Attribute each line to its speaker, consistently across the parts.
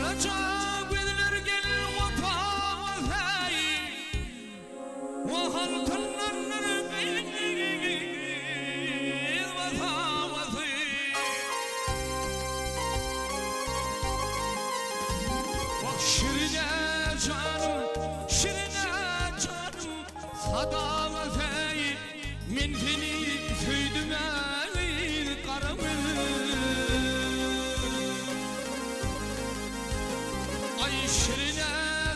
Speaker 1: Garaja gözler gelin otawasy, Wah altyndandyr gyz otawasy. Wah şirine janym, şirine janym sadawasy, Men seni söýdüm-ä gyz gara göz. Aý şirine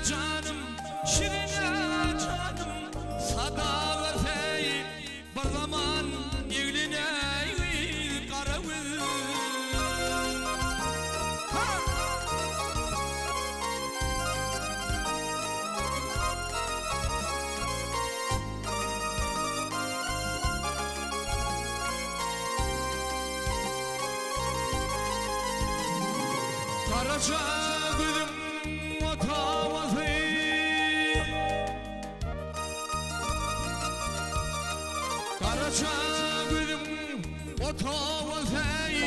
Speaker 1: janym, şirine janym sadawasy, Bir zaman eglenäý gyz gara göz. Ha! Garaja gözüň otawasy. Garaja gözüň otawasy.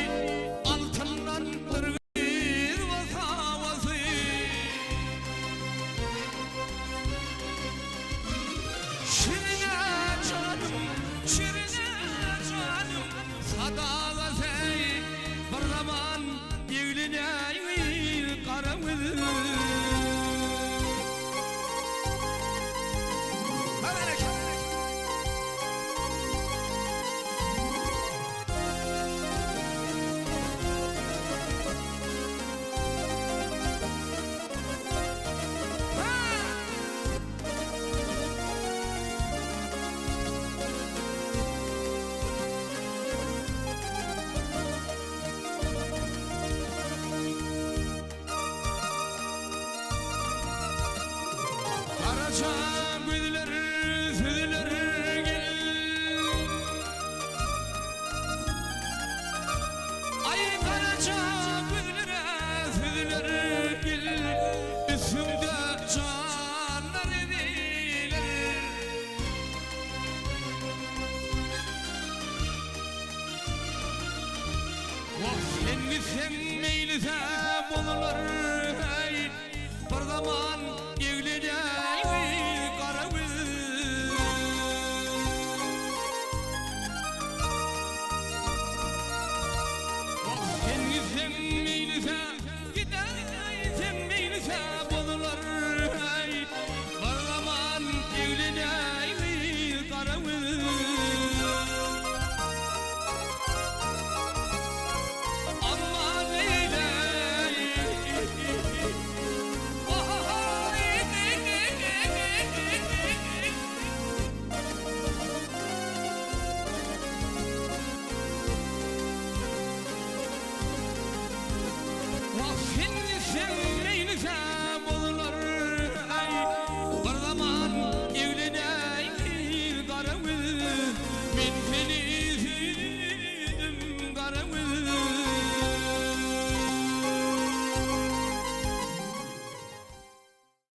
Speaker 1: Altyndandyr gyz otawasy. Şirine janym, şirine janym, Sadaga seý bir zaman eglenäý gara göz. Garaja.